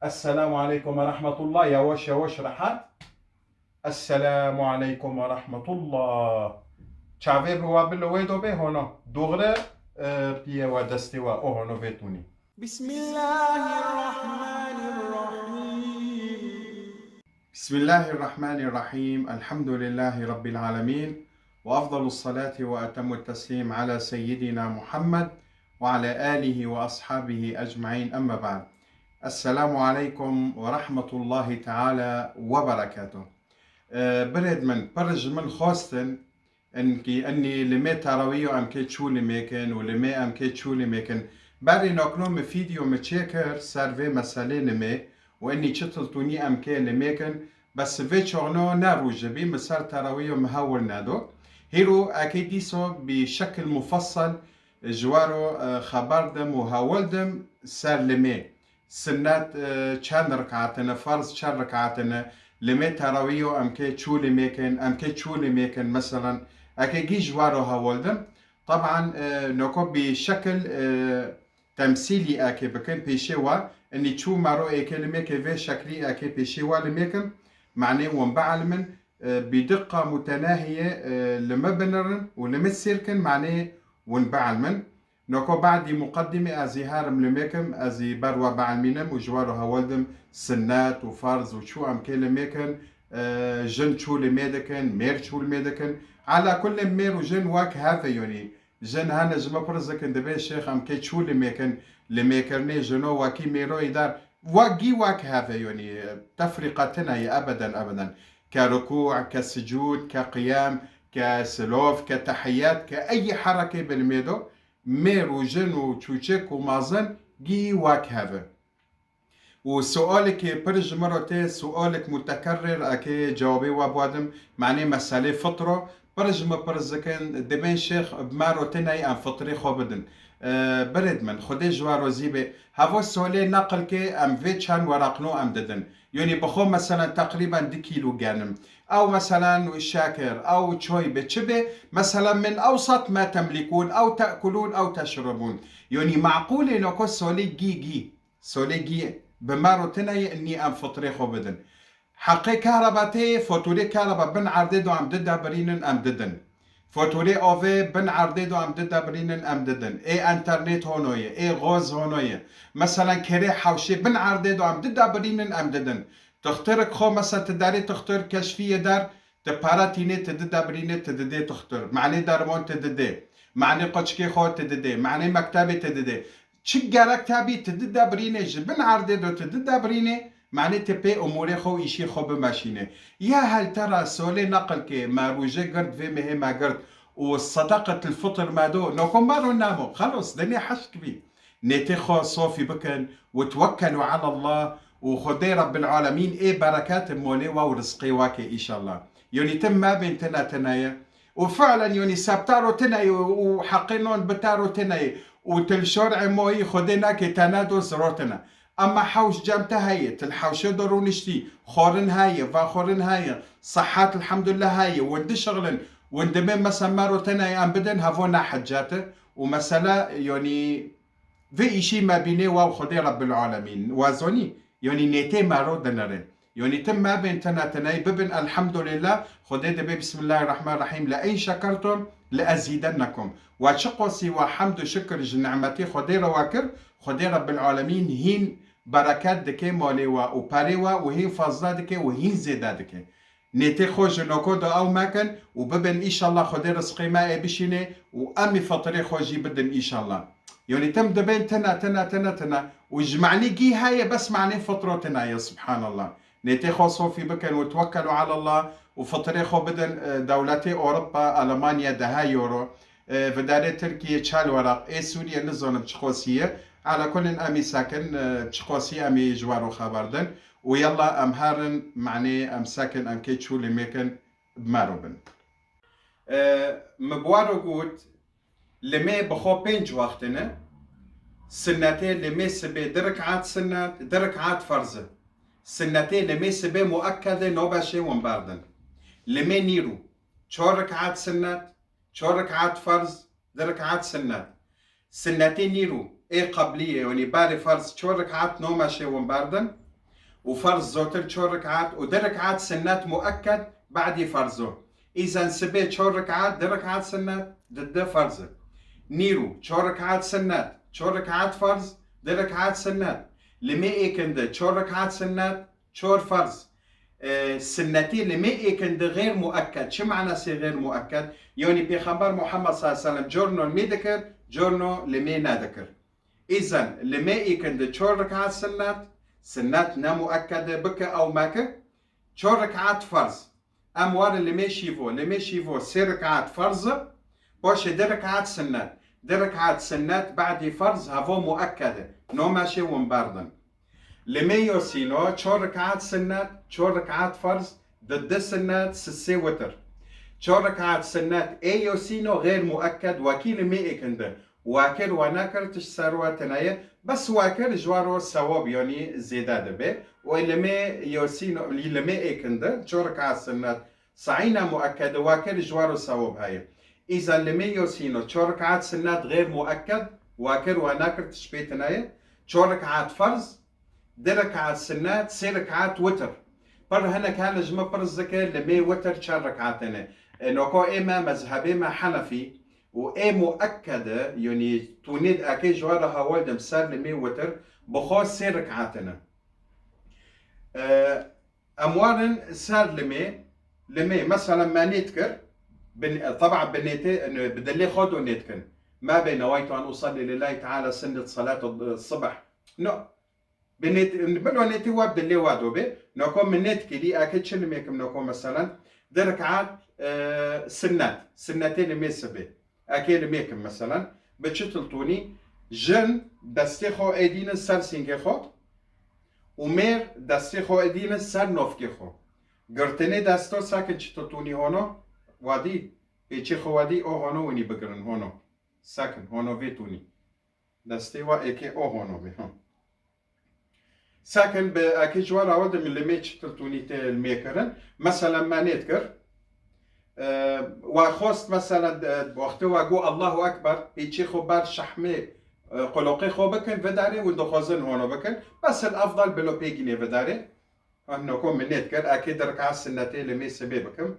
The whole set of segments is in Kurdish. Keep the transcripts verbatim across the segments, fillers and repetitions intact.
Esselamu aleykum ve rahmetullah. Yavaş yavaş, rahat. Esselamu aleykum ve rahmetullah. Çavê bi wa bilo wê do bê hono. Doğru, e, piye wa destê wa o hono vê tûnî. Bismillahirrahmanirrahim. Bismillahirrahmanirrahim. Elhamdülillahi Rabbil alemin. Ve afdalus salati ve etemut teslim ala seyyidina Muhammed ve ala alihi ve ashabihi ecmain. Amma ba'd. Esselamu aleykum ve rahmetullahi teala ve berekatuh. E, birêd min, pir ji min xwestin, inkî, inî limê terawîyo em kê çû limêkin û limê em kê çû limêkin. Berê nokno mi fîdyo mi çêkir ser vê meselê limê û inî çi tiltûnî em kê limêkin. Bes vê çoxno ne rû ji bî, mi ser terawîyo mi hewl nedo. Hîro ekê dîso bi şekil mufassal ji waro, e, xeber dim û hewl dim ser limê. Sinnet, e, çend rikaat in, ferz çend rikaat in, limê terawîyo em kê çû limêkin, em kê çû limêkin, meselan, ekê gî ji waro hewl dim. Teban, e, noko bi şekil, e, temsîlî ekê bikin pêşê wa, inî çû mero êkê limêkê vê şeklî ekê pêşê wa limêkim, manê wan bielmin, e, bi diqqa mutenahiyê, e, li me binirin û li me sêr kin, manê wan bielmin. Noko badî muqeddimê ez ê herim limêkim, ez ê ber we bielmînim û ji we re hewl dim sinnet û ferz û çû em kê limêkin, e, jin çû limê dikin, mêr çû limê dikin. Ala kullin mêr û jin wek hev e yonî. Jin hene ji me pirs dikin, dibê şêx em kê çû limêkin, limêkirinê jino wekî mêro îdar, wek gî wek hev e yonî, tefrîqa tine ye ebeden ebeden. Ke rukû, ke sicûd, ke qiyam, ke silov, ke tehiyat, ke eyî herekê bi limê do. Mêr û jin û çûçik û mazin gî wek hev in. Û sualekê pir ji min re tê, sualek mutekerrir, ekê cewabê we bidim, manê meselê fitro, pir ji min pirs dikin, dibên şêx, bi me re tê neyê em fitrê xwe bidin. E, birêd min, Xwedê ji we rozî bê. Hevo solê neqil ke em vê çend weraqno em didin. Yonî bi xwe, meselen, teqrîben du kîlo genim. Ew, meselen, şekir, ew çoy be, çi be, meselen, min ewsat ma temlîkûn, ew te'kulûn, ew teşribûn. Yonî meqûlê noko solê gî gî, solê gî bi me re tine ye, nî em fitrê xwe bidin. Heqê kahreba tê, faturê kahreba bin erdê do em dide birînin, em didin. Faturê avê bin erdê do em dide birînin, em didin. Ê enternet hono ye, ê gaz hono ye. Meselen, kerê hewşê bin erdê do em dide birînin, em didin. Tixtirik xo, mesela, ti derê tixtir keşfiyê der, ti para tînê, ti dide birînê, ti didê tixtir. Manê derman ti didê. Manê qoçikê xo ti didê. Manê mektebê ti didê. Çi gerek tabî ti dide birînê, ji bin erdê do ti dide birînê, manê ti pê umûrê xo û îşê xo bimeşînê. Ya hel te ra solê neqil ke me rûje girt, vê mehê me girt û sedeqetil fitr me do, noko me ro namo, xelos, dinê heşk bî. Nêtê xo sofî bikin, û tewekkelu alallah, û Xwedê Rebbil Alemîn ê bereket molê we û rizqê we ke, înşallah. Yonî tim mebên tine tine ye. Û fi'len, yonî, seb te ro tine ye û, û heqê non bi te ro tine ye. Û til şor'ê moyî Xwedê nake, te nedo, ziro tine. Ema hewş cem te heye, til hewşê do rûniştî, xwarin heye, vexwarin heye, sehet, elhamdulillah, heye, win dişixilin, win dibên, mesela, me ro tine ye em bidin, hevo ne hecet e. Û mesele, yonî, vê îşî me bînê wa û Xwedê Rebbil Alemîn, wa zonî, yonî nêtê me ro dinere. Yonî tim mebên tine tineyî, bibin elhamdulillah, Xwedê dibê Bismillahirrahmanirrahim, le in şekertum le ezîdennekum. Wa çi qasî wa hemd û şikir ji nimetê Xwedê re wa kir, Xwedê Rebbil Alemîn hîn bereket dike malê wa û perê wa û hîn fazla dike û hîn zêde dike. Nêtê xwe ji noko de ew mekin û bibin, înşallah Xwedê rizqê me ê bişînê û em ê fitrê xwe jî bidin, înşallah. Yonî tim dibên tine, tine, tine, tine û ji manî gî heye, bes manê fitro tine ye, subhanallah. Nêtê xwe sofî bikin û tewekkelu alallah û fitrê xwe bidin, e, dewletê Ewropa, Almanya, deha euro, e, vidarê Tirkiye çal weraq, ê Sûriye nizanim çiqosî ye. Ala kulin em ê sekin, e, çiqosî em ê ji we ro xeber din. Û yalla em herin, manê em sekin, em kê çû limêkin, bi me re bin. E, min bi we re got, limê bi xwe pênc wext in e. Sinnetê limê sibê di rik'at sinnet, di rik'at ferz e. Sinnetê limê sibê muekked e, nobeşê wan berdin. Limê nîrû, çar rik'at sinnet, çar rik'at ferz, di rik'at sinnet. Sinnetê nîrû, ê qebliyê, yanî berê ferz, çar rik'at nomeşê wan berdin. û ferz zotir çor rik'at û di rik'at sinnet muekked badî ferzo. Îzen sibê çor rik'at, di rik'at sinnet, di di ferz e. Nîrû çor rik'at sinnet, çor rik'at ferz, di rik'at sinnet. Limê êkindi çor rik'at sinnet, çor ferz. E, sinnetê limê êkindi xêr muekked. Çi manasê xêr muekked? Yanî Pêxember Muhammed sallallahu aleyhi ve sellem corno limê dikir, corno limê nedikir. Îzen limê êkindi çor rik'at sinnet, sinnet ne muekked e, bike ew meke, çor rik'at ferz. Em warin limê şîvo, limê şîvo sê rik'at ferz e, paşê di rik'at sinnet. Di rik'at sinnet badî ferz hevo muekked e. No meşê win berdin. Limê yosîno çor rik'at sinnet, çor rik'at ferz, di di sinnet, sisê witir. Çor rik'at sinnet ê yosîno xêr muekked wekî limê êkindi. Wakir we nekir tişt ser we tine ye. Bes wakir ji we ro sewab, yanî zêde dibe. Û limê yosîno, limê êkindi, çor rik'at sinnet, saîna muekked, wakir ji we ro sewab heye. Îzen limê yosîno, çor rik'at sinnet xêr muekked, wakir we nekir tişt pê tine ye. Çor rik'at ferz, di rik'at sinnet, sê rik'at witir. Pir hinek hene ji min pirs dike, limê witir çend rik'at hene? E, noko ê me mezhebê me Henefî û ê muekkede, yanî tûnê di ekê ji we re hewal dim ser limê witir, bi xwe sê rik'at hene. E, em warin ser limê, limê, mesela me nêt kir, bin-, teb'a bi nêtê, bi dilê xwe do nêt kin. Ma beyne waytu an usalli lillahi teala sinnet salat, e, sibh. No. Bi nêt-, bilo nêtî we bi dilê we do bê. Noko min nêt kirî, eke çi limê kim noko meselen, di rik'at, e, sinnet. Sinnetê limê sibê. Eke limê kim meselen, bi çi tiltûnî, jin destê xwe êdînin ser sîngê xwe û mêr destê xwe êdînin ser nofkê xwe. Girtinê desto sekin çi tiltûnî hono, wadî, pêçê xwe wadî, o hono winî bigirin, hono. Sekin, hono vê tûnî. Destê we êkê o hono bê, ha. Sekin bi ekê ji we re dim limê çi tiltûnî tê limê kirin. Meselen me nêt kir. E, we xwest meselen, e, wextê we got Allahu Ekber, pêçê xwe ber şehmê, e, qoloqê xwe bikin, vidarê û dixwazin hono bikin. Bes el efdal bilo pê gînê vidarê. Hano ku min nêt kir, ekê di rika sinnetê limê sibê bikim.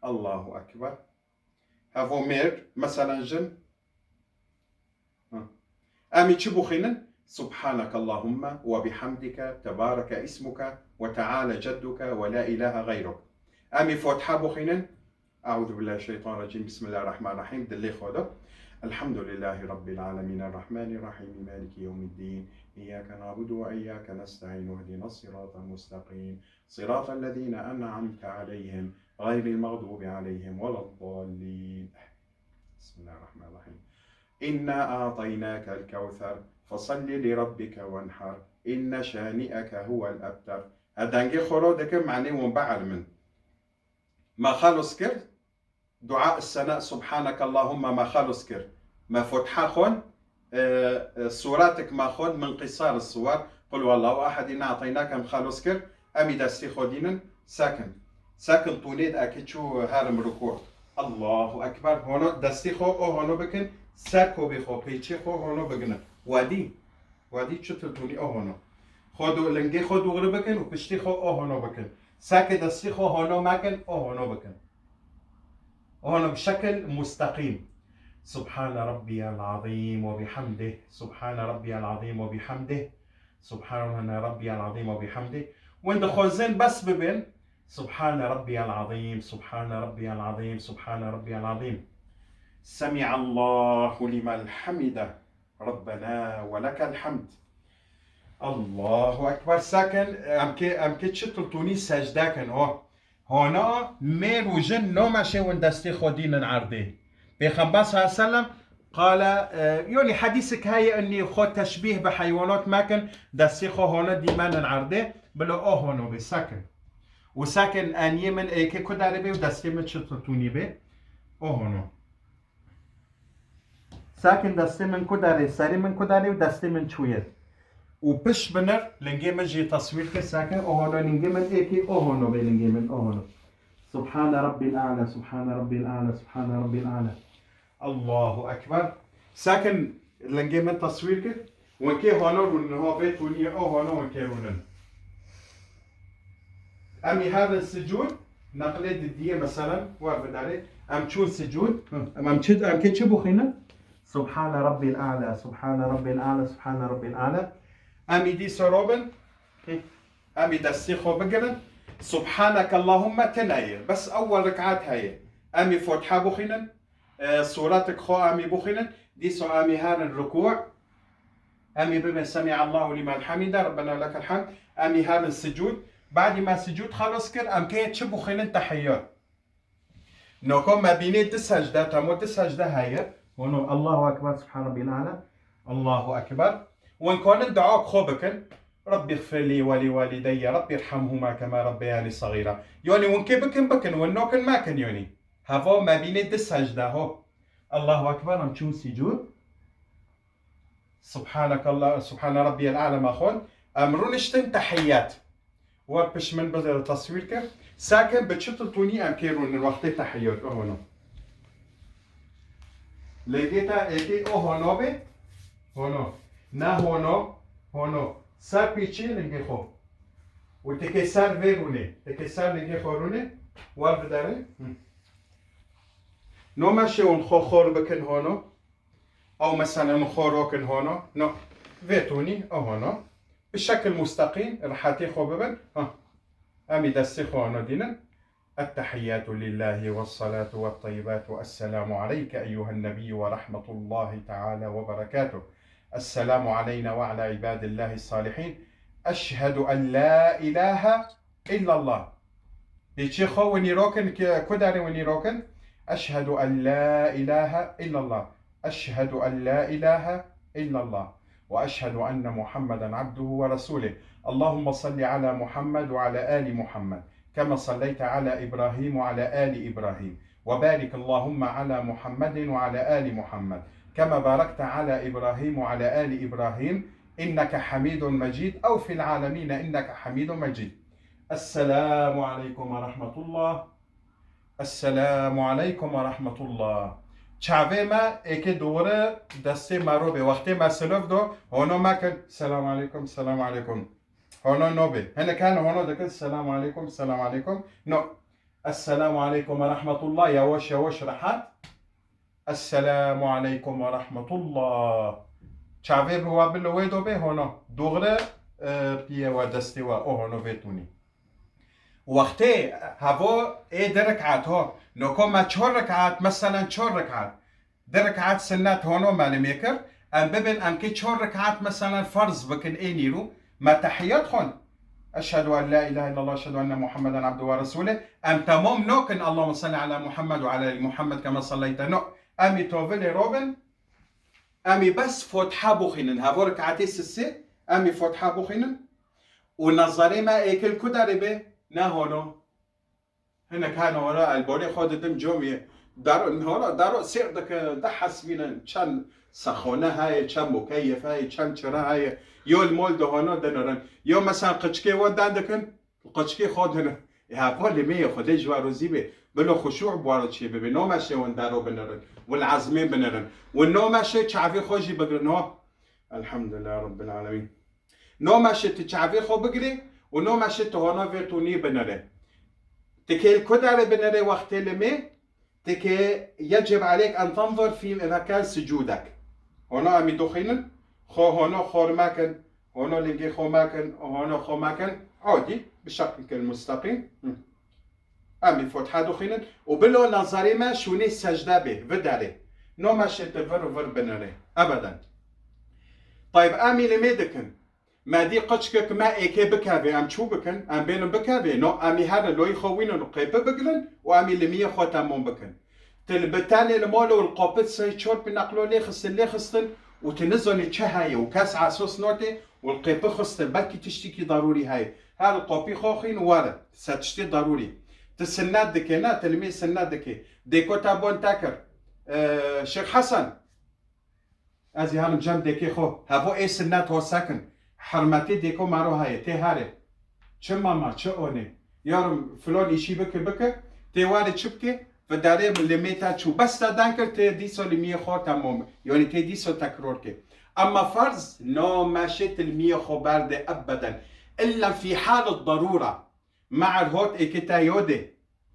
Allahu Ekber. Hevo mêr, meselen jin. Ha. Em ê çi bixwînin? Subhaneke Allahumma ve bihamdike, tebareke ismuke ve teala cedduke ve la ilahe gayruk. Em ê Fatiha bixwînin. Euzu billahi şeytanirracim. Bismillahirrahmanirrahim. Dilê xwe de. Elhamdülillahi Rabbil alemin. Errahmanirrahim. Maliki yevmiddin. İyyake na'budu ve iyyake nesta'in. Ihdinas siratal mustaqim. Sıratal lezine en'amte aleyhim, gayril mağdubi aleyhim veleddallin. Bismillahirrahmanirrahim. İnna a'taynakel kevser, fesalli li rabbike venhar, inne şani'eke huvel ebter. E, dengê xwe ro dike, manê wan bielmin. Me xelos kir, Dua sena, Subhaneke Allahumma me xelos kir. Me Fatiha xwend, e, e, suratek me xwend, min qîsar suwar, Qul huwallahu ehad, inna a'taynake em xelos kir, em ê destê xwe dînin, sekin. Sekin tûnê de eke çû herim rukû. Allahu Ekber. Hono destê xwe o hono bikin, ser kovê xwe, pêçê xwe hono bigine. Wadî. Wadî çi tu tûnî o hono. Xwe do-, lingê xwe dûgri bikin û piştî xwe o hono bikin. Seke destî xwe hono mekin, o hono bikin. O hono bi şekil musteqîm. Subhane Rabbiyel Azîm ve bihamdih. Subhane Rabbiyel Azîm ve bihamdih. Subhane Rabbiyel Azîm ve bihamdih. Win dixwazin bes bibin. Subhane Rabbiyel Azîm, Subhane Rabbiyel Azîm, Subhane Rabbiyel Azîm. Semi'allahu limen hamide. Rabbena ve lekel hamd. Allahu Ekber. Sekin, em kê, em kê çi tiltûnî secde kin, o. Hona, mêr û jin nomeşê win destê xwe dînin erdê. Pêxember sallallahu aleyhi ve sellem qale, e, yanî hedîsik heye, innî xwe teşbîh bi heywanat mekin, destê xwe hona dîmenin erdê, bila o hono bê, sekin. Û sekin eniyê min êkê ku derê bê û destê min çi tiltûnî bê, o hono. Sakin destê min ku derê, serê min ku derê û destê min çûye. Û pişt binir, lingê min jî teswîr ke sakin, ohono lingê min êkî, ohono bê lingê min, ohono. Subhane Rabbil A'la, Subhane Rabbil A'la, Subhane Rabbil A'la. Allahu Ekber. Sakin lingê min teswîr ke. Wekê hono rûnin, ho vê tûniye, ohono wekê rûnin. Em ê herin sicûd, neqlê di diyê meselen, wer bidarê. Em çûn sicûd. Em, em çi, em kê çi bixwînin? Subhane Rabbîl A'la, Subhane Rabbîl A'la, Subhane Rabbîl A'la. Em ê dîsa robin. Em ê destê xwe bigirin. Subhaneke Allahumme tune ye. Bes ewwel rik'at heye. Em ê Fotiha bixwînin. E, sûretik xwe em ê bixwînin. Dîsa em ê herin rukû. Em ê bibin Semî'allahu lîmen hamîde, Rabbena lekel hamd. Em ê herin sicûd. Badî me sicûd xelas kir, em kê çi bixwînin? Tehiyyat. Noko me bînê di secde, temo di secde heye. Hono Allahu Ekber, Subhan Rabbiyel A'la. Allahu Ekber. Win konin dua xwe bikin. Rabbi gfirli ve li valideyye, Rabbi irhamhuma kema rabbeyani sagira. Yani win kê bikin bikin, win nokin mekin yani. Heva me bînê di secde ho. Allahu Ekber, em çûn sicûd. Subhanekallah, Subhane Rabbiyel A'la me xwend. Em rûniştin tehiyyat. Wer pişt min bi teswîr kir. Sakin bi çi titûnî em kê rûnin wextê tehiyyat. O hono. Lêgê te êkê o hono bê. Hono. Ne hono. Hono. Ser pîçê lingê xwe. Û tikê ser vê rûnê. Tikê ser lingê xwe rûnê. Wer biderin. Hı. No meşê hûn xwe xor bikin hono. Ew meselen xwe rokin hono. No. Vê tûnî o hono. Bi şekil musteqîm, rehetê xwe bibin. Ha. Em ê destê xwe hono dînin. التحيات لله والصلاة والطيبات السلام عليك أيها النبي ورحمة الله تعالى وبركاته. السلام علينا وعلى عباد الله الصالحين. أشهد أن لا إله إلا الله. Pêçê xwe winî rokin, ku darê winî rokin? أشهد أن لا إله إلا الله. أشهد أن لا إله إلا الله. وأشهد أن محمدا عبده ورسوله. اللهم صل على محمد وعلى آل محمد كما صليت على إبراهيم وعلى آل إبراهيم. وبارك اللهم على محمد وعلى آل محمد كما باركت على إبراهيم وعلى آل إبراهيم إنك حميد مجيد أو في العالمين إنك حميد مجيد. السلام عليكم ورحمة الله. Esselamu aleykum ve rahmetullah. Çavê me êkê dûre destê me robê. Wextê me silav do, hono mekin. Selamu aleykum, selamu aleykum. Hono nobê. Hinek hene hono dikin. Selamu aleykum, selamu aleykum. No. Esselamu aleykum ve rahmetullah. Yavaş yavaş rehat. Esselamu aleykum ve rahmetullah. Çavê bi wa bilo wê do bê hono. Dûre, e, piyê wa destê wa. O hono vê tûnî. Wextê hevo ê di rekat ho. Noko me çor rekat, meselen çor rekat. Di rekat sinnet hono me li mêkir. Em bibin em kê çor rekat meselen ferz bikin ê nîrû. Me tehiyat xon. Eşhedü en la ilahe illallah, eşhedü enne Muhammeden abdü ve resulü. Em temam nokin. Allahümme salli ala Muhammed ve ala ali Muhammed kema salleyte. No. Em ê tovilê robin. Em ê bes Fotiha bixwînin. Hevo rekatê sisê, em ê Fotiha bixwînin. Û nezerê me êkil ku derê bê? Ne hono. Hinek hene hono, el borê xwe didim comî. Daro, hono, daro sêr dike, de hesbînin. Çend sexone heye, çend mukeyef heye, çend çira heye. Yo li mol de hono dinirin. Yo mesela qiçkê we dan dikin. Qoçikê xwe dine. E, hevo limê ye, Xwedê ji we rozî be. Bilo xuşû bi waro çê bibe. No meşê win daro binirin. Wil ezmê binirin. Win no meşê çavê xwe jî bigirin. No. Elhamdülillah Rabbil Alemin. No meşê tu çavê xwe bigirê û no meşê tu hono vê tûnî binirê. Tu kê li ku derê binirê wextê limê? Tikê yecib aleyk en tenzir fî mekan sucûdek. Hono em ê dixwînin, xwe hono xor mekin, hono lingê xwe mekin, hono xwe mekin, odî, bi şekil musteqîm. Hı. Em ê Fotiha dixwînin û bilo nazarê me şûnê secde bê, viderê. No meşê tu vir û vir binirê. Ebeden. Tayb, em ê limê dikin. Me dî qiçkek me êkê bikevê, em çû bikin, em bênin bikevê. No, em ê herin loyî xwe wînin û qêpi bigirin û em ê limiyê xwe temom bikin. Til bi tenê li mal û li qopit sey çor pineqlo lê xistin, lê xistin û tu nizanî çi heye û kes esos notê û li qêpi xistin, belkî tiştikî darûrî heye. Her li qopî xwe xwîn were, se tiştê darûrî. Tu sinnet dikê, ne, tu limiyê sinnet dikê. Dêko te bon te kir. Ee, Şêx Hesen, Ez ê herim cem dêkê xwe. Hevo ê sinnet ho sekin. Hurmetê dêko mero heye. Tê herê. Çi mama, çi onê. Yarim filon îşî bike, bike. Tê warê çi bike? Vidarê limê te çû. Bes te dan kir, tê dîso limiyê xwe temom. Yani tê dîso tekror ke. Ama farz, no meşê tu limiyê xwe berde ebeden. İlla fî halet darûra. Me'er hot êkê te yodê.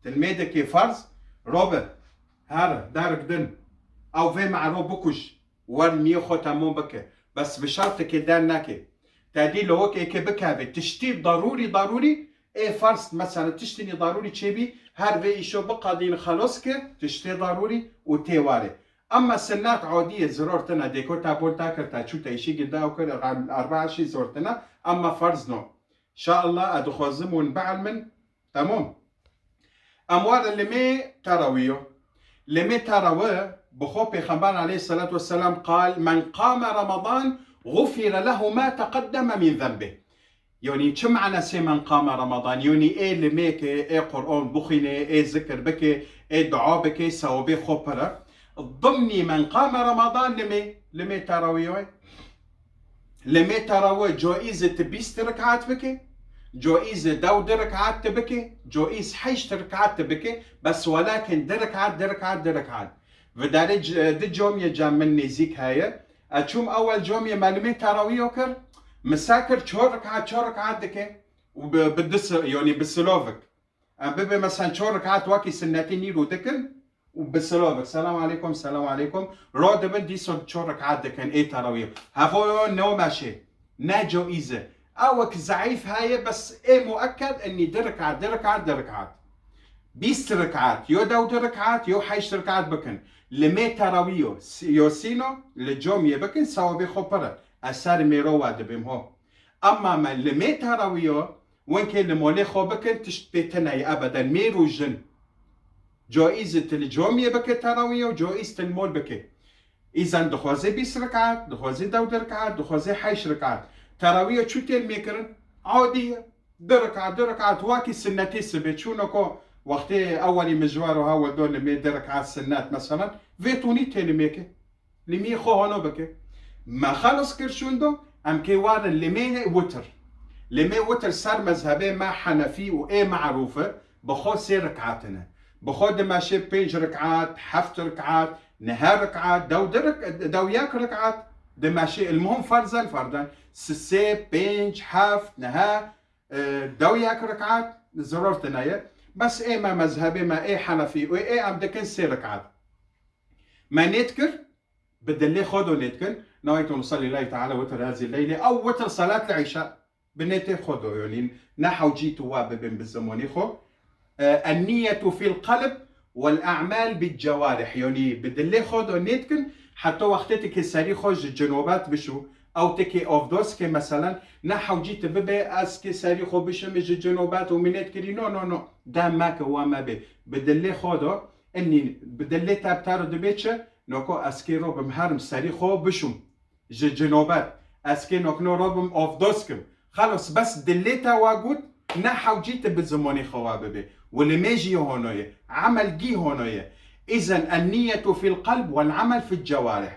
Tilmêdekê ferz, robe. Here, derik din. Ew vê me'ero bikuj. Wer miyê xwe temom bike. Bes bi şertekê derneke. Te dî li wek êkê bikeve. Tiştî darûrî, darûrî, ê ferz, mesela tiştînî darûrî çêbî, her vê îşo biqedîn xelos ke, tiştê darûrî û tê warê. Emma sinnet adî ye, ziror tine, dêko te bol te kir, te çû te îşî gilda ew kir, erba îşî zor tine, emma ferz no. Şa Allah, ez dixwazim hûn bielmin. Temam. Em warin limê terawî yo. Limê terawî, bi xwe Pêxember aleyhisselatu vesselam qal, "Men qame Ramadan, gufire lehu ma teqeddeme min zenbih." Yanî çi manasê "Men qame Ramadan"? Yanî ê limê ke, ê Qur'an bixwîne, ê zikir bike, ê dua bike, sewabê xwe pir e. Dimnî "Men qame Ramadan" limê, limê terawî yo. Limê terawî caîz e tu bîst rik'at bike, caîz e dew du rik'at tu bike, caîz heşt rik'at tu bike, bes welakin du rik'at, du rik'at, du rik'at. Vidarê c-, di camiyê cem min nêzîk heye. Ez çûm ewel camiyê me limê terawîyo kir, min se kir çar rik'at, çar rik'at dike û bi, bi du si-, yanî bi silovik. Em bibe mesela çar rik'at wekî sinnetî nîro dikin û bi silovek, "Selam aleykum, selam aleykum", radibin dîsa çar rik'at dikin ê terawî. Hevo yo ne meşê, ne caîz e. Ewek zeîf heye, bes ê muekked enî du rik'at, du rik'at, du rik'at. Bîst rik'at, yo dew du rik'at, yo heşt rik'at bikin. Limê terawî yo, si-, yo sîno, li camiyê bikin, sewabê xwe pir e. Ez ser mêro we dibêm ho. Emma me limê terawî yo, Winkê li molê xwe bikin, tişt pê tine ye ebeden. Mêr û jin. Caîz e tu li camiyê bike terawî û caîz tu li mol bike. Îzen dixwaze bîst rik'at, dixwaze dew rik'at, dixwaze heşt rik'at. Terawî çû tê limê kirin? Adî ye. Du rik'at, du rik'at, wekî sinnetê sibê. Çûno ku wextê ewelî min ji we re hewil do limê du rik'at sinnet, meselan, vê tûnî tê limê ke. Limî xwe hono bike. Me xelos kir şûndo, em kê warin limê witir. Limê witir ser mezhebê me henefî û ê merûf e, bi xwe sê rik'at in e. Bi xwe dimeşe pênc rik'at, heft rik'at, nehe rik'at, dew di rik-, dew yek rik'at dimeşe. El muhim ferzen ferden. Sisê, pênc, heft, nehe, e, dew yek rik'at ziror tine ye. Bes ê me mezhebê me ê henefî û ê em dikin sê rik'at. Me nêt kir, bi dilê xwe do nêt kin, "Naweytu usalli lillahi teala witr hazî leylê", ew witr salat li îşa, bi nêtê xwe do, yanî ne hewcî tu wa bibin bi zimanî xwe. E, "Enniyetu fil qalb wel a'mal bil cewarih", yanî bi dilê xwe do nêt kin, heta wextê tu kê serî xwe ji cinobat bişû, ew tu kê ovdos ke, meselen, ne hewcî tu bibe, "Ez kê serî xwe bişim ji cinobat û min nêt kirî", no, no, no, dem me ke wa me bê. Bi dilê xwe do, Enî bi dilê te bi te re dibê çi? Noko ez kê robim herim serî xwe bişûm. Ji cinobet. Ez kê nokno robim ovdos kim. Xelos bes dilê te wa got, ne hewcî tu bi zimonê xwe wa bibê. Û limê jî hono ye. Emel gî hono ye. Îzen enniyetu fil qalb wel emel fil cewarih.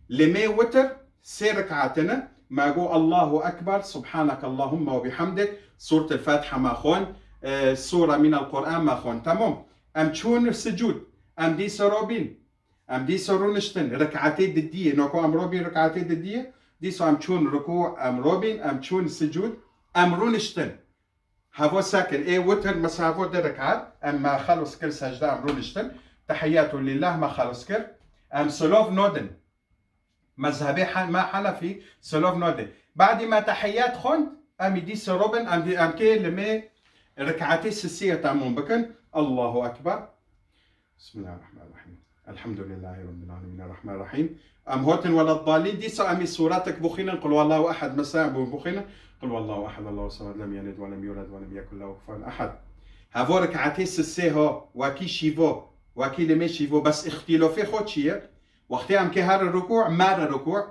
Limê witir sê rik'at in e. Me got Allahu Ekber, Subhaneke Allahumma ve bihamdik, Sûretil Fatiha me xwend, e, sure minel Qur'an me xwend. Temam. Em çûn sicûd. Em dîsa robîn. Em dîsa rûniştin. Rik'atê didiyê. Noko em robîn rik'atê didiyê. Dîsa em çûn rukû, em robîn, em çûn sicûd. Em rûniştin. Hevo sekir. Ê witir misavo di rik'at. Em me xelos kir secde, em rûniştin. Tehiyyatu lillah me xelos kir. Em silov nodin. Mezhebê he-, me Henefî silov node. Badî me tehiyyat xwend, em î dîsa robin, em dî, em kê limê rik'atê sisiyê temûm bikin. Allahu Ekber. Bismillahirrahmanirrahim. Elhamdülillahi Rabbil Alemin. Errahmanirrahim. Em hotin weleddalin. Dîsa em î suretek bixwînin. Qul huwallahu ehad. Mesela em bixwînin. Qul huwallahu ehad. Allahu semed. Lem yelid welem yulad welem yekun lehu kufuwen ehad. Hevo rik'atê sisê ho. Wekî şîvo. Wekî limê şîvo. Bes îxtîlofê xo çi ye? Wextê em kê herin rukû, me re rukû,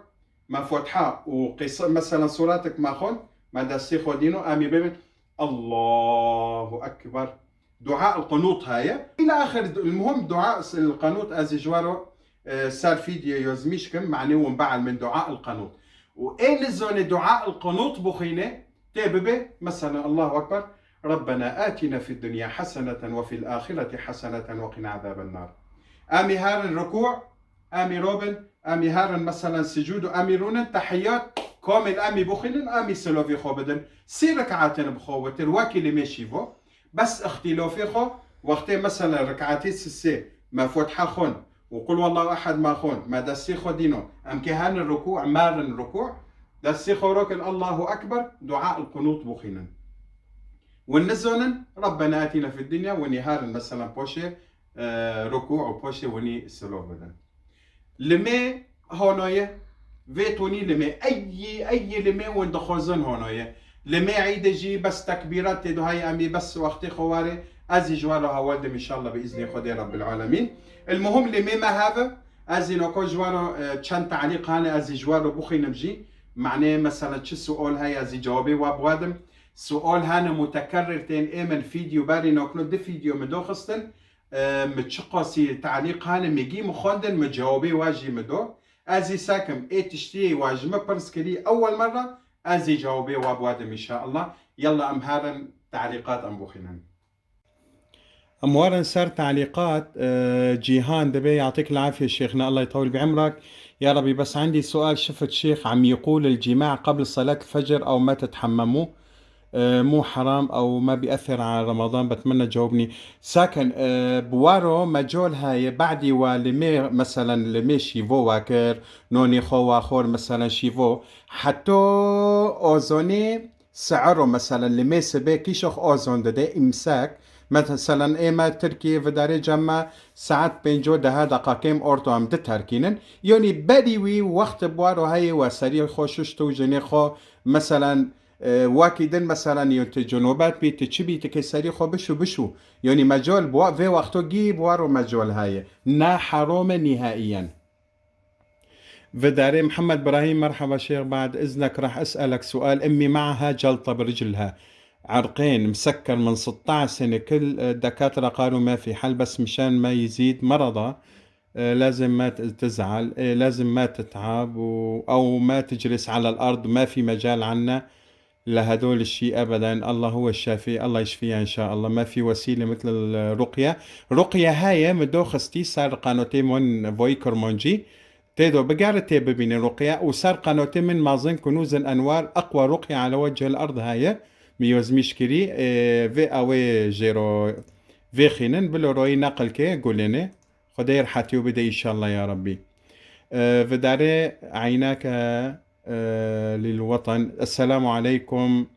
me Fatiha û qîsa, mesela suretek me xwend, me destê xwe dîno, em ê bibin, Allahu Ekber. Dua el-qunut heye. Îla axir, el-muhim dua el-qunut ez ji we re, e, ser fîdye yozmîş kim, manê wan bielmin dua el-qunut. Û ê nizane dua el-qunut bixwîne, Tê bibe, mesela, Allahu Ekber, Rabbena atina fid dunya haseneten ve fil ahireti haseneten ve qina azaben nar. Em ê herin rukû, em ê robin, em ê herin, mesela, sicûd û em ê rûnin, tehiyyat, kamil em ê bixwînin, em ê silovê xwe bidin. Sê rik'atin bi xwe witir, wekî limê şîvo. Bes îxtîlofê xwe, wextê mesela rikatê sisê me Fatiha xwend û Qul Wallahu Ehad me xwend, me destê xwe dîno, em kê herin rukû, me rin rukû, destê xwe rokin Allahu Ekber, dua el qunût bixwînin. Win nizonin, Rabbena atina fid dunya, winî herin mesela poşê, e, rukû û poşê winî silo bidin. Limê honoye, vê tonî limê, eyî, eyî limê win dixwazin honoye. Limê eydê jî bes tekbîrat tê duhayê em ê bes wextê xwe warê. Ez jî ji waro hewal dim inşallah bi îznê Xwedê Rabbil Alemîn. El muhim limê me heve, ez jî noko ji waro, e, çend talîq hane ez jî ji waro bixwînim jî. Manê mesela çi sual heye ez jî cewabê wa biwadim. Sual hane mutekerrir tên ê min fîdyo berî nokno di fîdyo min doxistin. E, mi çiqasî talîq hane, mi gî mi xwendin, mi cewabê wa jî mi do. Ez jî sekim ê tiştiyê wa ji mi pirs kirî ewel merra, ez jî cewabê wa biwadim inşallah. Yalla em herin talîqat em bixwînin. Em werin ser talîqat, e, Cîhan dibê, يعطيك العافية شيخنا، الله يطول بعمرك. يا ربي، بس عندي سؤال، شفت شيخ عم يقول الجماع قبل صلاة الفجر أو ما تتحمموا، آه، مو حرام أو ما بيأثر على رمضان؟ بتمنى تجاوبني. ساكن، آه، بوارو مجول هاي بعدي ولمي مثلًا لمي شيفو واكر، نوني خو واخور مثلًا شيفو. حتى أوزوني سعرو مثلًا لمي سبي كيشوخ أوزون ددي إمساك. مثلًا إيما تركي فداري جمع ساعت پنجو دها دقاقيم أورتو أم دتركينن. يوني بدي وي وقت بوارو هاي وسري خو ششتو جني خو مثلًا، e, wakî din, meselen, yo tu cunûbet bî, tu çi bî, tu kê serî xwe bişû, bişû. Yanî mecol bi wa-, vê wexto gî bi waro mecol heye. Na herom e nihaiyen. Ve darê Mihemed Birahîm, merheba şêx, بعد إذنك راح أسألك سؤال. أمي معها جلطة برجلها، عرقين مسكر من ستعش سنة، كل الدكاترة قالوا ما في حل، بس مشان ما يزيد مرضها، آه، لازم ما ت-، تزعل، آه، لازم ما تتعب و-، أو ما تجلس على الأرض، ما في مجال عنا لهدول الشي أبدًا. الله هو الشافي، الله يشفيها إن شاء الله. ما في وسيلة مثل الرقية. رقية هاي مدوخستي سر قناتي من فوي كرمونجي. تيدو بقارة تي ببيني رقية وسر قناتي من مازن كنوز الأنوار، أقوى رقية على وجه الأرض هاي. ميوز مشكري، آه، في أوي جيرو في خينن بلو روي نقل كي قوليني. Xwedê rehetî û bide înşallah ya Rabbî. E, vidarê eynake, e, lil weten. Esselamu aleykum,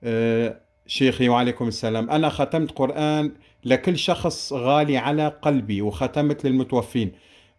e, şêxî. Ve aleykum selam. أنا ختمت قرآن لكل شخص غالي على قلبي وختمت للمتوفين.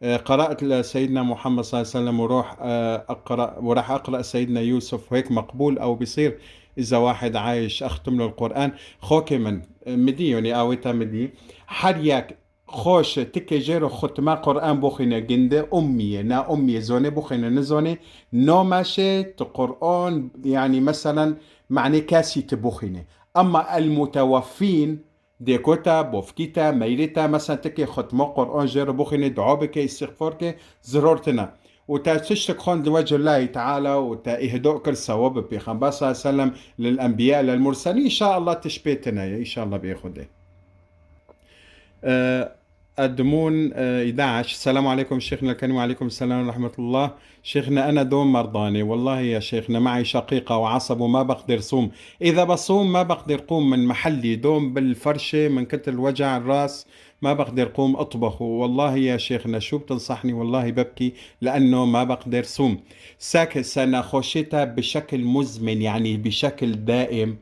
E, قرأت لسيدنا محمد صلى الله عليه وسلم وروح, e, أقرأ, وراح أقرأ سيدنا يوسف، وهيك مقبول أو بيصير إذا واحد عايش أختم له القرآن؟ Xokê min, e, midî, yanî awêta midî. Her yek Xweş e, tikê jê re xutma Quran bixwîne, ginde ummî ye, na ummî ye, zonê bixwîne, nizonê, nomeşê tu Quran, yanî meselen, manê kesî tu bixwîne. Ema el muteweffîn, dêko te, bofkî te, meyrê te, meselen, tikê xutma Quran jê re bixwîne, dua bike, îstixfar ke, ziror tine. û te tiştek xwend li wecihillahî teala û te îhdo kir sewab bi Pêxember sallallahu aleyhi ve sellem, lil enbiya, lil murselîn, înşaallah tişt pê tine ye, înşaallah bi Xwedê. Ee, Edmûn, e, إحدعش. السلام عليكم شيخنا الكريم. وعليكم السلام ورحمة الله. شيخنا، أنا دوم مرضانة. والله يا شيخنا، معي شقيقة وعصب وما بقدر صوم. إذا بصوم ما بقدر قوم من محلي. دوم بالفرشة من كتر وجع الراس. ما بقدر قوم أطبخ، والله يا شيخنا، شو بتنصحني؟ والله ببكي لأنه ما بقدر صوم. ساكت، سا ناخوشيتا بشكل مزمن، يعني بشكل دائم.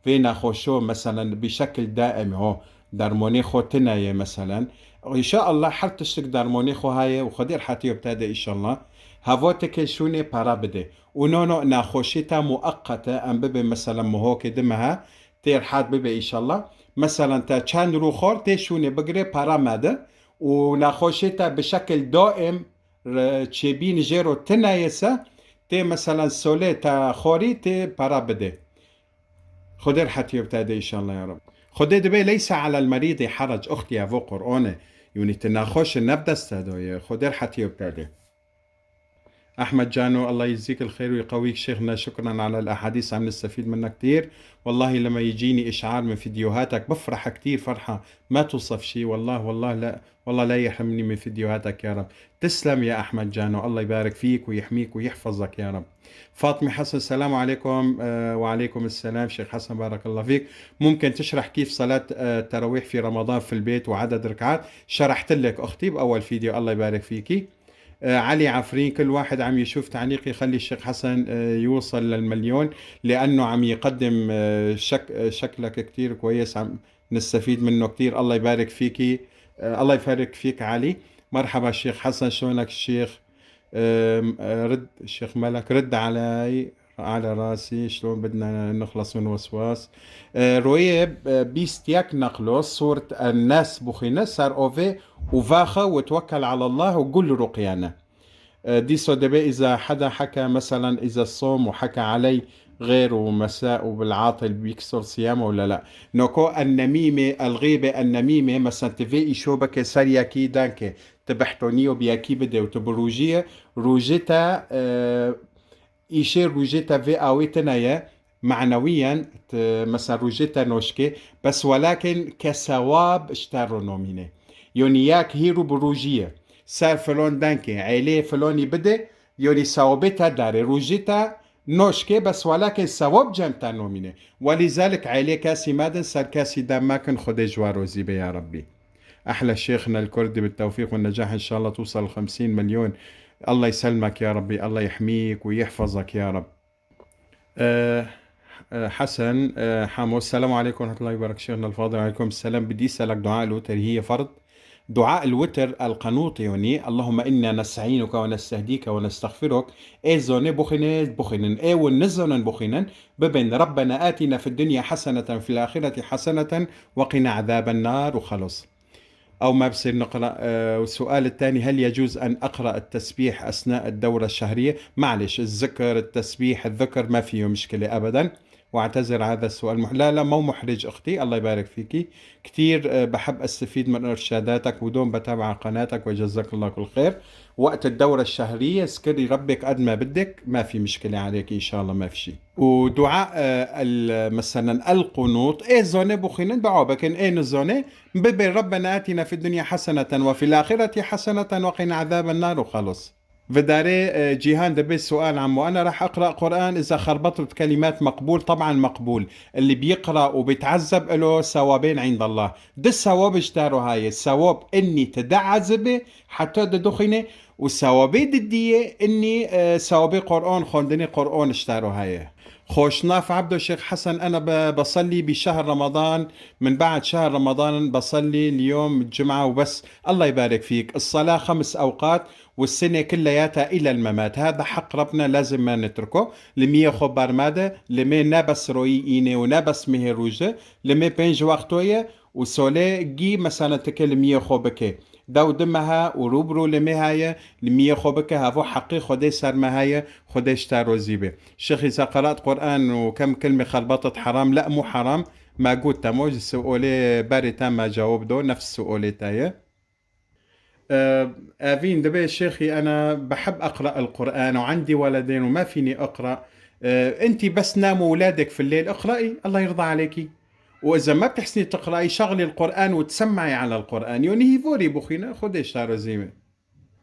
في ناخوشو مثلًا بشكل دائم هو درموني خو تناية مثلًا. إن شاء الله حر تشتك درموني خو هاي وخدير حتى يبتدى إن شاء الله. هافوتك شوني بارا بدي. ونونو ناخوشيتا مؤقتة أم ببي مثلًا مهوكي دمها. Tê rehet bibe înşallah. Meselen te çend rû xwar tê şûnê bigirê para me de û nexweşê te bi şekil daim re-, çêbîn jê ro tine ye se tê meselen solê te xwarî tê para bidê. Xwedê rehetiyê bi te de înşallah ya Rab. Xwedê dibê leyse alel merîdî herec, uxtî evo Qur'an e. Yûnî tu nexweş e ne bi dest te de ye. Xwedê rehetiyê bi te de. أحمد جانو، الله يجزيك الخير ويقويك شيخنا، شكرا على الأحاديث، عم نستفيد منها كتير. والله لما يجيني إشعار من فيديوهاتك بفرح كتير فرحة ما توصف شي. والله، والله لا، والله لا يحرمني من فيديوهاتك يا رب. تسلم يا أحمد جانو، الله يبارك فيك ويحميك ويحفظك يا رب. فاطمة حسن، السلام عليكم. آه، وعليكم السلام شيخ حسن، بارك الله فيك. ممكن تشرح كيف صلاة، آه، التراويح في رمضان في البيت وعدد ركعات؟ شرحت لك أختي بأول فيديو، الله يبارك فيكي. آه، علي عفرين، كل واحد عم يشوف تعليقي يخلي الشيخ حسن، آه، يوصل للمليون، لأنه عم يقدم، آه، شك-، آه، شكلك كتير كويس، عم نستفيد منه كتير. الله يبارك فيكي. آه، الله يبارك فيك علي. مرحبا شيخ حسن، شلونك الشيخ؟ آم، آه، رد، الشيخ ملك، رد علي، على راسي، شلون بدنا نخلص من وسواس؟ آه، رويب، آه، بيستياك نقلو صورة الناس بوخينة، سار أوفي وفاخة وتوكل على الله وقل رقيانا. آه، ديسو دبي إذا حدا حكى مثلًا إذا الصوم وحكى علي غير ومساء وبالعاطل بيكسر صيامه ولا لا؟ نوكو النميمة، الغيبة، النميمة، مثلًا تفي إيشو بكي سرياكي دانكي، تبحتونيو بياكي بدي وتبروجيه، روجتا، آه، ئیشێ روژێ te vê awê tune ye, معنویاً, t-, mesela, roje te noşkê, bes welakin ke sewab ji te ro nomîne. Yonî yak hîrû bi rojî ye. Ser filon denkê, êlê filonî bide, yonî sewabê te dare. Rojê te noşkê, bes welakin sewab cem te nomîne. Welîzalik êlê kesî medin, ser kesî dem mekin, Xwedê ji we rozî be ya Rebbî. أحلى شيخنا الكردي بالتوفيق والنجاح، إن شاء الله توصل خمسين مليون. الله يسلمك يا ربي، الله يحميك ويحفظك يا رب. آه، آه، حسن، آه، حامو، السلام عليكم ورحمة الله وبركاته. شيخنا الفاضل، وعليكم السلام. بدي أسألك، دعاء الوتر هي فرض؟ دعاء الوتر القنوط، يعني، اللهم إنا نستعينك ونستهديك ونستغفرك. Ê zonê buxîne, buxînin. Ê win nizonin buxînin. Bibin ربنا آتنا في الدنيا حسنة وفي الآخرة حسنة وقنا عذاب النار وخلص. أو ما بصير نقرأ. آه، والسؤال الثاني، هل يجوز أن أقرأ التسبيح أثناء الدورة الشهرية؟ معلش، الذكر، التسبيح، الذكر ما فيه مشكلة أبدًا. وأعتذر هذا السؤال مح-، لا، لا، مو محرج أختي، الله يبارك فيكي. كتير، آه، بحب أستفيد من إرشاداتك ودوم بتابع قناتك وجزاك الله كل خير. وقت الدورة الشهرية اذكري ربك قد ما بدك، ما في مشكلة عليك إن شاء الله، ما في شي. ودعاء، آه، ال-، مثلًا القنوط، ê zonê buxînin dua bikin, ê nizonê bibê ربنا آتنا في الدنيا حسنة وفي الآخرة حسنة وقنا عذاب النار وخلص. Vidarê, e, Cîhan, dibê sual, عمو، أنا راح أقرأ قرآن إذا خربطت كلمات مقبول؟ طبعًا مقبول. اللي بيقرأ وبيتعذب إله ثوابين عند الله. Di sewab ji te re heye. Sewab inî ti de ezibê, heta diduxîne, û sewabê didiyê inî, e, sewabê Qur'an, xwendinê Qur'an ji te re heye. خوش ناف عبدو، شيخ حسن، أنا ب-، بصلي بشهر رمضان، من بعد شهر رمضان بصلي اليوم الجمعة وبس. الله يبارك فيك. الصلاة خمس أوقات والسنة كلياتها إلى الممات. هذا حق ربنا، لازم ما نتركه. Li miyê xwe bermade, li mê ne bes royî înê û ne bes mihê rûje, li mê pênc wexto ye û solê gî, mesela, tike li miyê xwe bike. Dew di meha û rû bi rû li mê heye, li miyê xwe bike, hevo heqê Xwedê ser me heye, Xwedê ji te rozî be. Şêxî, إذا قرأت قرآن وكم كلمة خربطت حرام؟ لا، مو حرام. ما قلت تمو، ji sualê berê te me cewab do, nefs sualê te ye. آه، آفين، دبي شيخي، أنا بحب أقرأ القرآن وعندي ولدين وما فيني أقرأ. آه، أنتي بس ناموا أولادك في الليل، اقرأي، الله يرضى عليكي. وإذا ما بتحسني تقرأي، شغلي القرآن وتسمعي على القرآن. يوني هي فوري بوخينا، خدي شارة زيمة.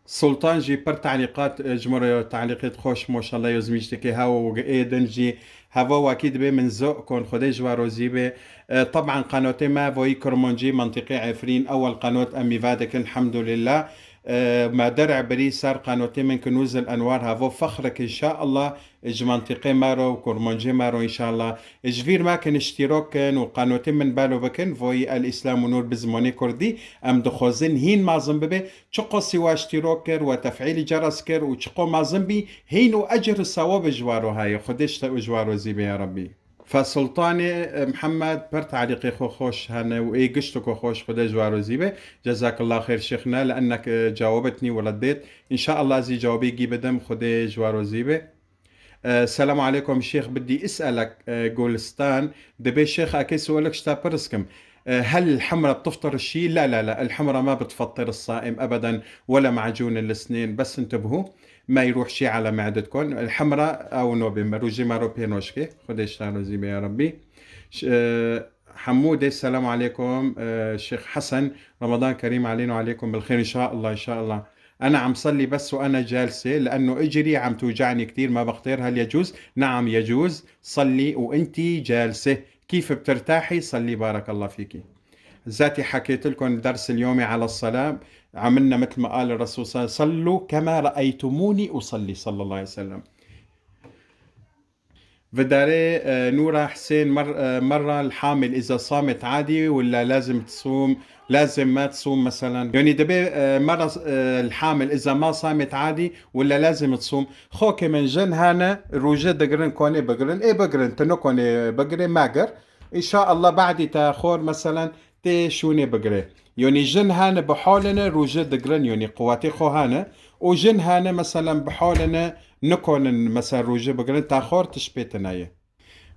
سلطان جي بر تعليقات، آه، جمرة تعليقات خوش، ما شاء الله، يوزميشتكي هاو وقايدن جي. هاو واكيد بي من ذوقكم، خدي جوا روزي بي. آه، طبعًا قناتي ما فوي كرمونجي منطقي عفرين، أول قناة أمي فادك، الحمد لله. آه، ما درع بري سار قناتي من كنوز الأنوار، هاو فخرك إن شاء الله. Ji mintîqê me re û kurmancê me re înşallah. Ji vîr me kin îştîrok kin û qanotê min belo bikin, voyî El Îslam û Nûr bi zimanê kurdî, em dixwazin hîn mezin bibe. Çiqo sîwa îştîrok kir, we tefîlî ceres kir û çiqo mezin bî, hîn û ecr û sewab ji we re heye. Xwedê ji te û ji we razî be ya Rebbî. Fe Sultanê, e, Mihemed, per talîqê xwe xweş hene û ê giştiko xweş, Xwedê ji we razî be. Cezakillah xêr şêxna, li ennek, e, cewabetnî û reddêt. Înşallah ez ê cewabê gî bidim, Xwedê ji we razî be. آه، السلام عليكم شيخ، بدي أسألك، آه، قولستان، دبي شيخ أكي سؤالك شتا برسكم. آه، هل الحمرة بتفطر الشي؟ لا، لا، لا، الحمرة ما بتفطر الصائم أبدًا، ولا معجون الأسنان، بس انتبهوا. ما يروح شي على معدتكم. الحمرة أو نوبة، روجي مارو بينوشكي. خدي اشتغلوا زي يا ربي. ش-، آه، حمودة، السلام عليكم. آه، شيخ حسن، رمضان كريم علينا وعليكم بالخير إن شاء الله، إن شاء الله. أنا عم صلي بس وأنا جالسة، لأنه إجري عم توجعني كتير، ما بقدر. هل يجوز؟ نعم، يجوز. صلي وإنتي جالسة، كيف بترتاحي صلي، بارك الله فيكي. ذاتي حكيت لكم الدرس اليومي على الصلاة، عملنا مثل ما قال الرسول صلى الله عليه وسلم: "صلوا كما رأيتموني أصلي"، صلى الله عليه وسلم. فداري، آه، نورة حسين، مر-، آه، مرة الحامل إذا صامت عادي ولا لازم تصوم؟ لازم ما تصوم مثلًا؟ يعني دبي، آه، مرة، آه، الحامل إذا ما صامت عادي ولا لازم تصوم؟ خو كمان جن هانا روجة دقرن كوني بقرن، إيه بقرن، تنو كوني بقرن، ما قر. إن شاء الله بعد تاخور مثلًا تي شوني بقري. يعني جن هانا بحولنا روجة دقرن، يعني قواتي خو هانا. وجن هانا مثلًا بحولنا نكون مثلًا روجة بقرن، تاخور تشبيتنايه.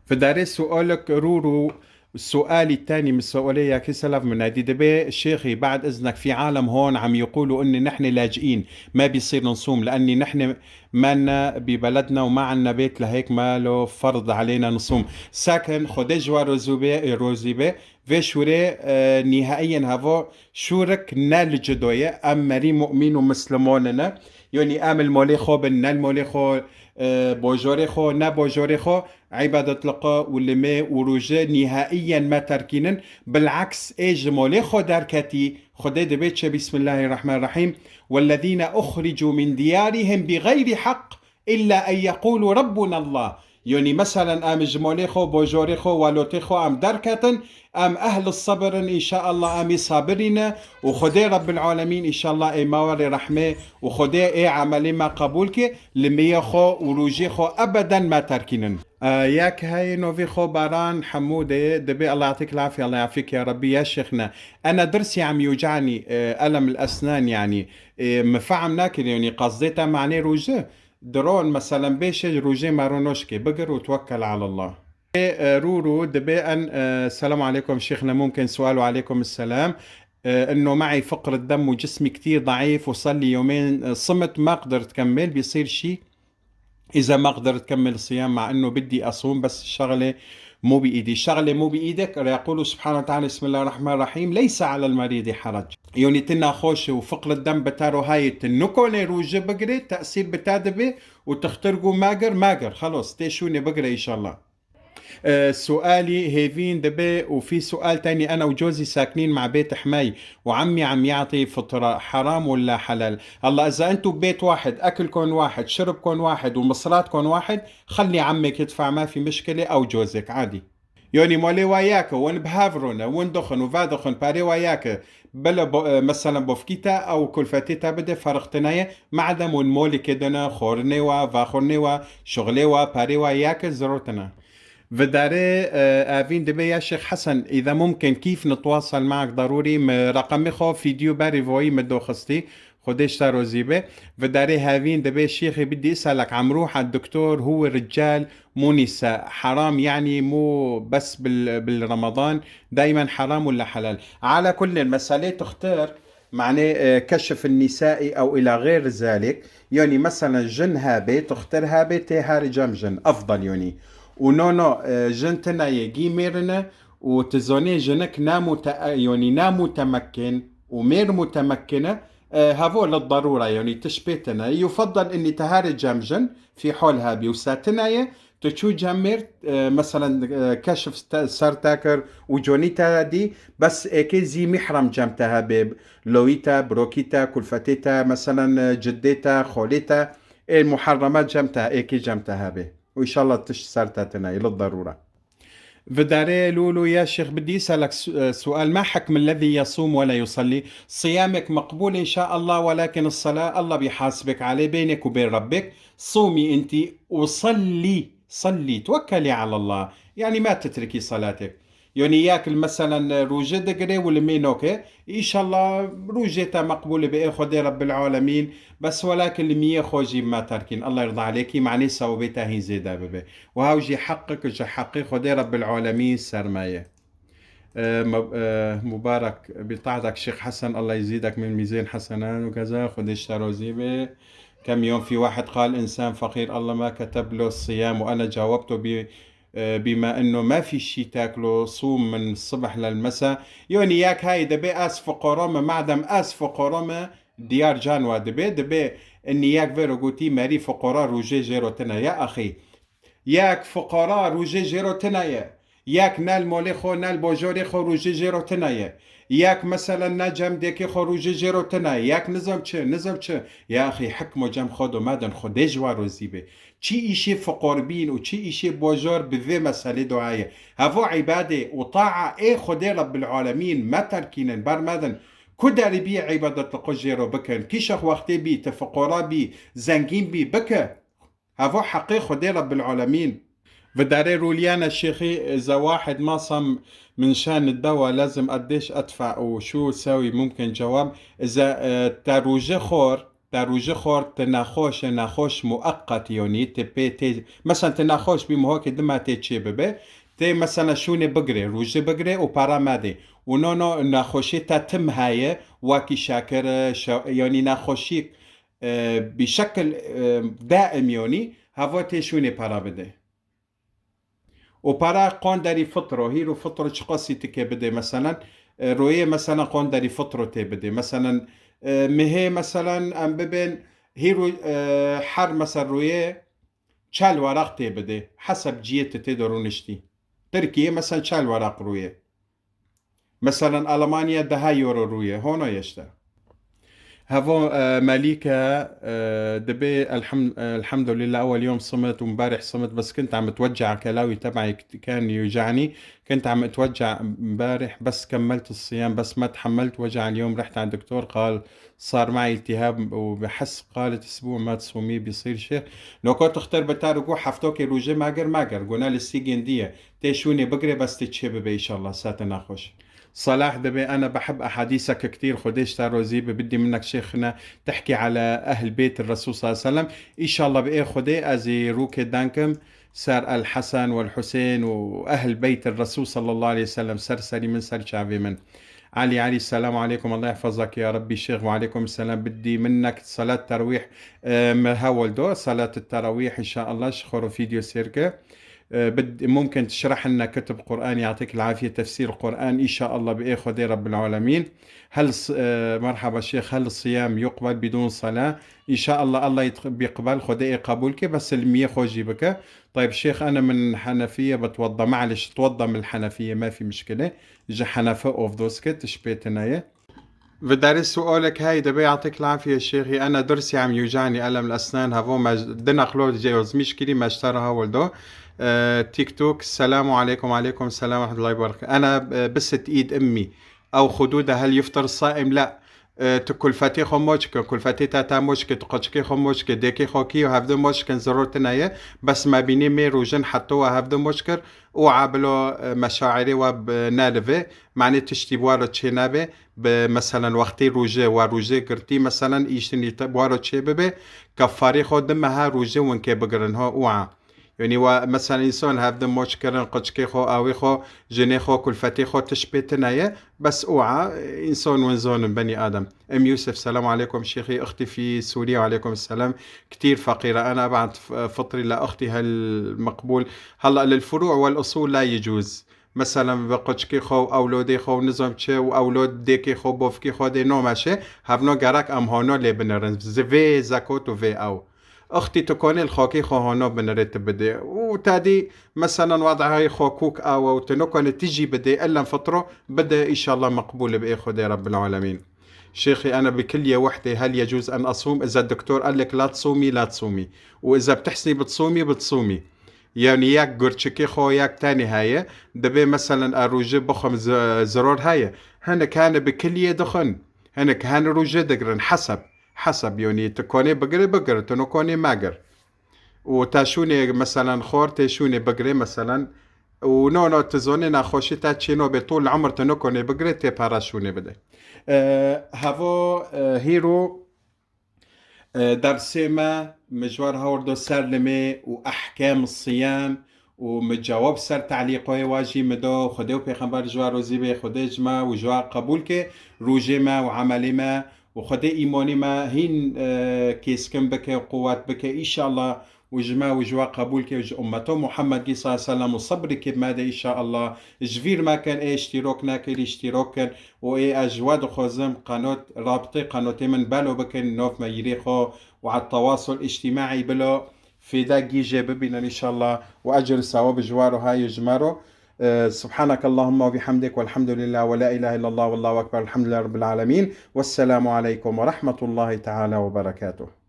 فداري سؤالك رورو، السؤال الثاني من السؤالية يا كي سلف من هادي دبي شيخي، بعد إذنك، في عالم هون عم يقولوا إن نحن لاجئين، ما بيصير نصوم لأني نحن مالنا ببلدنا وما عنا بيت، لهيك ما له فرض علينا نصوم. ساكن خدي جوا روزوبي، روزيبي، في شوري، آه، نهائيًا هافو شورك نال جدوية، أم مري مؤمن ومسلموننا، يعني أم المولي خو بن نال مولي خو، آه، بوجوري خو، نا بوجوري خو، عبادة لقا ولمي وروجة نهائيًا ما تركينن. بالعكس، إيه جمولي خو داركتي، خدي دبيتش، بسم الله الرحمن الرحيم: "والذين أخرجوا من ديارهم بغير حق إلا أن يقولوا ربنا الله". يعني مثلًا أم جمولي خو، بوجوري خو، والوتي خو، أم داركتن، أم أهل الصبر إن شاء الله، أم صابرين، وخدي رب العالمين إن شاء الله إيه ماوري رحمة، وخدي إيه عملي ما قبولك، لمية خو وروجي خو أبدًا ما تركينن. آه، ياك هاي نوفي خو باران حمودة، دبي الله يعطيك العافية، الله يعافيك يا ربي يا شيخنا. أنا درسي عم يوجعني، آه، ألم الأسنان يعني، آه، مفعم ناكل يعني قصديتا معني روجه. درون مثلًا بيشي روجي مارونوشكي، بقر وتوكل على الله. آه، رورو دبي أن، آه، السلام عليكم شيخنا، ممكن سؤال؟ وعليكم السلام. آه، إنه معي فقر الدم وجسمي كتير ضعيف، وصار لي يومين، آه، صمت، ما قدرت كمل، بيصير شي؟ إذا ما قدرت كمل الصيام مع إنه بدي أصوم، بس الشغلة مو بإيدي. الشغلة مو بإيدك، يقول سبحانه وتعالى: "بسم الله الرحمن الرحيم، ليس على المريض حرج". يعني تنا خوش وفقر الدم بتارو هاي تنكوني روجة بقري، تأثير بتادبي وتخترقوا ماقر، ماقر، خلص، تيشوني بقري إن شاء الله. آه، سؤالي هيفين دبي، وفي سؤال تاني، أنا وجوزي ساكنين مع بيت حماي، وعمي عم يعطي فطرة، حرام ولا حلال؟ هلا إذا أنتوا ببيت واحد، أكلكم واحد، شربكم واحد، ومصراتكم واحد، خلي عمك يدفع، ما في مشكلة، أو جوزك، عادي. يوني مولي وياك، وين بهافرون، وين دخن، وفادخن، باري وياك، بلا بو-، آه، مثلًا بوفكيتا أو كلفتيتا بدي فرقتنايا، معدم ون مولي كدنا، خورني وا، فاخورني وا، شغلي وا، باري وياك، زرورتنا. فداري، آه، آفين دبي يا شيخ حسن، إذا ممكن كيف نتواصل معك ضروري؟ م-، رقمي خو فيديو باري فوي مدوخستي، خديش تارو زيبه. فداري هافين دبي شيخي، بدي أسألك، عم روح على الدكتور، هو رجال مو نساء، حرام يعني مو بس بال-، بالرمضان، دايمًا حرام ولا حلال؟ على كل، المسألة تختار معناه، آه، كشف النسائي أو إلى غير ذلك. يعني مثلًا جن هابي، تختار هابي تي هاري جام جن، أفضل يعني. ونونو، آه، جن تناية جي ميرنا، وتزوني جنك نا مت-، يعني نا متمكن ومير متمكنة، آه، هافو للضرورة يعني تشبيتنا. يفضل إني تهاري جام جن في حول هابي وساتناية، تشو جمر، آه، مثلًا، آه، كشف ست-، سر تاكر وجونيتا دي، بس ايكي زي محرم جمتها بيب، لويتا، بروكيتا، كلفتيتا، مثلًا، آه، جديتا، خوليتا، اي المحرمات جمتها، ايكي جمتها بي. وإن شاء الله تش سرتا تناي للضرورة. فداري لولو يا شيخ، بدي أسألك س-، آه، سؤال. ما حكم الذي يصوم ولا يصلي؟ صيامك مقبول إن شاء الله، ولكن الصلاة الله بيحاسبك عليه بينك وبين ربك. صومي انت وصلي، صلي، توكلي على الله، يعني ما تتركي صلاتك. يعني ياكل مثلًا روجة دقري والمينوكي، إن شاء الله روجيتا مقبولة بإيه خدي رب العالمين، بس ولكن المية خوجي ما تركين، الله يرضى عليكي، معني سوبيتا هي زيدا ببي. وهاو جي حقك وجي حقي خدي رب العالمين سرمايه. آه، مب-، آه، مبارك بطاعتك شيخ حسن، الله يزيدك من ميزان حسنات وكذا، خديش تروزيبي. كم يوم في واحد قال إنسان فقير الله ما كتب له الصيام وأنا جاوبته ب-، آه، بما إنه ما في شي تاكله صوم من الصبح للمساء. يعني ياك هاي دبي آس فقراء ما معدم آس فقراء ما ديار جان وا دبي، دبي إني ياك فيرو قوتي ماري فقراء روجي جيرو تنا يا أخي. ياك فقراء روجي جيرو تنا يا. Yek nel molê xwe, nel bojorê xwe rûjê jê re tune ye. Yek, meselen, ne cem dêkê xwe rûjê jê re tune ye. Yek nizam çi, nizam çi. Ya axî, hikmo cem xwe do medin, Xwedê ji we rozî be. Çi îşê fiqorbîn û çi îşê bojor bi vê meselê do heye. Hevo îbadê û taa ê Xwedê Rebbil Alemîn me terkînin, ber medin. Ku derî bî îbadet li xwe jê re bikin. Kîşex wextê bî, ti fiqora bî, zengîn bî, bike. Hevo heqê Xwedê Rebbil Alemîn. Vidarê rûliyane şêxî, إذا واحد ما صام من شان الدواء لازم قديش أدفع وشو سوي ممكن جواب؟ إذا، e, te rûjê xor, te rûjê xor, te nexweş e, nexweş mueqqet, yanî te pê tê, mesela te nexweş bî, mihokê dima tê çê bibe, tê mesela şûnê bigirê, rûjê bigirê û para me dê. Û no, no, nexweşê te tim heye, wekî şekir, e, şe-, yanî nexweşîk, e, bi şekil, e, daim, yanî, heva tê şûnê para bide. Û para qanderî fitro, hîro fitro çiqasî tikê bide, meselen, e, royê, meselen, qanderî fitro tê bide. Meselen, e, mihê, meselen, em bibên hîro, e, her, mesel, royê çel weraq tê bide. Heseb ciyê tu tê de rûniştî. Tirkiye, meselen, çel weraq royê. Meselen, Almanya deha euro rûye. Hono ye işte. Hevo, e, Melike, e, dibê elhem-, e, elhamdülillah, ewel yom simit û mbarih simit, bes kint am itwecca kelawî teb'î kan yujani, kint am itwecca mbarih, bes kemmeltu siyam, bes ma thammeltu weca el yom, rihta diktor, qal sar ma'i iltihab û bihis qalet isbu ma tsumi bisir şêx. Noko tixtir bi tar û gu heftokê rûjê magir magir, guna li sî gindiye. Tê şûnê bigirê, bes tê çê bibe, înşallah, sate nexweş. Salah dibê, ena behib ehadîsek kitîr, Xwedê ji te rozî bi, bidî minek şêxine, tehkî ala ehl bêt Resul sallallahu aleyhi ve sellem. Înşallah bi ê Xwedê ez ê rûkê dankim ser El Hesen wel Husên û ehl beyt Resul sallallahu aleyhi ve sellem ser serî min, ser çavê min. Ali, Ali, selamu aleykum, Allah yahfazak ya Rabbi, şêx, ve aleykum selam, bidî minek salat terwîh, e, me hewel do, salat terawîh, înşallah, ji xwe re vîdeo sêr ke. E, bid-, mumkin tişrah lena kitb Qur'an, ya'tîk el-afiye, tefsîr Qur'an, înşallah, bi ê Xwedê Rebbil Alemîn. Hel s-, e, merhaba şêx, hel siyam yuqbel bidûn sala? Înşallah, Allah yet-, bîqbel, Xwedê ê qebûl ke, bes ilmiyê xwe jî bike. Tayb şêx, ena min henefiye, betwedda, ma'leş, twedda min henefiye, ma fî mişkile. Ji henefe ovdos ke, tiş pê tine ye. Vidarê sualek hey, dibê ya'tîk el-afiye şêxî, ena dirsî em yucanî elem el-esnan, hevo me j-, di nexlo cêwazmîş kirî, me ji te re hewil do. E, TikTok, selamu aleykum, aleykum selam, rahmetullahi ve berekatuhu. Ena, e, bisit îd immî. Ew xudude hel yuftir saim la. E, tu kulfetê xwe moç ke, kulfetê te te moç ke, tu qoçikê xwe moç ke, dêkê xwe kî û hevdu moç kin, ziror tine ye. Bes me bînî mê rûjin heto we hevdu moç kir û a bilo, e, meşairê we bi-, nelivê. Manê tiştî bi waro çê nebe. Bi, meselen, wextê rûjê, we rûjê girtî, meselen, îştinî te, waro çê bibe, kefarê xwe di meha rûjê winkê bigirin, ho, ûa. Yanî we, meselen, însan hevdi moç kirin, qiçkê xwe, awê xwe, jinê xwe, kulfetê xwe, tiş pê tine ye, bes ûa, însan win zonin, benî Adem. Em Yusuf, selamu aleykum, şêxî, ixtî fî Sûriye, aleykum selam. Kitîr feqîre, ena ba'd f-, fitrî la ixtî hel meqbûl. Hela lil furu' wel usûl la yecûz. Meselen, bi qoçikê xwe û ewlodê xwe û nizam çi û ewlod dêkê xwe, bovkê xwe dê nomeşe, hevno gerek em hono lê binerin. Ji vê zekot û vê ew. Ixtî tu konê li xakê xwe hono binirê tu bidê. Û tadî, meselen, wadahayê xwe kûk awe û tu nokone tijî bidê, ellen fitro bide, înşallah meqbûl bi ê Xwedê Rebbil Alemîn. Şêxî, ena bi kilye wehdê hel yecûz en asûm, ize doktor elek la tsûmî, la tsûmî. Û ize btihsnî bitsûmî, bitsûmî. Yanî yek gurçikê xwe yek tenê heye, dibê meselen a rojê bixwim zi-, ziror heye. Hinek hene bi kiliyê dixwin, hinek hene rojê digirin, heseb. Heseb, yanî tu konê bigirê, bigir, tu nikonê megir. Û te şûnê meselen xwar, tê şûnê bigirê meselen. Û no, no, tu zonê nexweşî te çêno bê, tu li emir tu nikonê bigirê, tê pere şûnê bide. E, hevo, e, hîro, E, dersê me, mi ji we re hewir do ser limê û ehkam siyam û mi cewab ser telîqoyê we jî mi do. Xwedê û Pêxember ji we rozî bê, Xwedê ji me û ji we qebûl ke rojê me û emelê me û Xwedê îmanê me hîn, e, kêskin bike û quwet bike, înşallah, û ji me û ji we qebûl ke, ji ummeta Muhammedî sallallahu aleyhi ve sellem û sebrê ke me de, înşallah, ji vîr mekin, ê îştîrok nekirî, îştîrok kin û ê ez ji we dixwazim qenot, rabitê qenotê min belo bikin, nav me yirê xwe û et tewasul îctîmaî bilo, fêde gîjê bibînin, înşallah, û ecr û sewab ji we ro heye ji me ro. E, Subhanakallahumma ve bihamdik, velhamdülillah, ve la ilahe illallah, vallahu ekber, velhamdülillahi rabbil alemin. Vesselamu aleykum ve rahmetullahi teala ve berekatuh.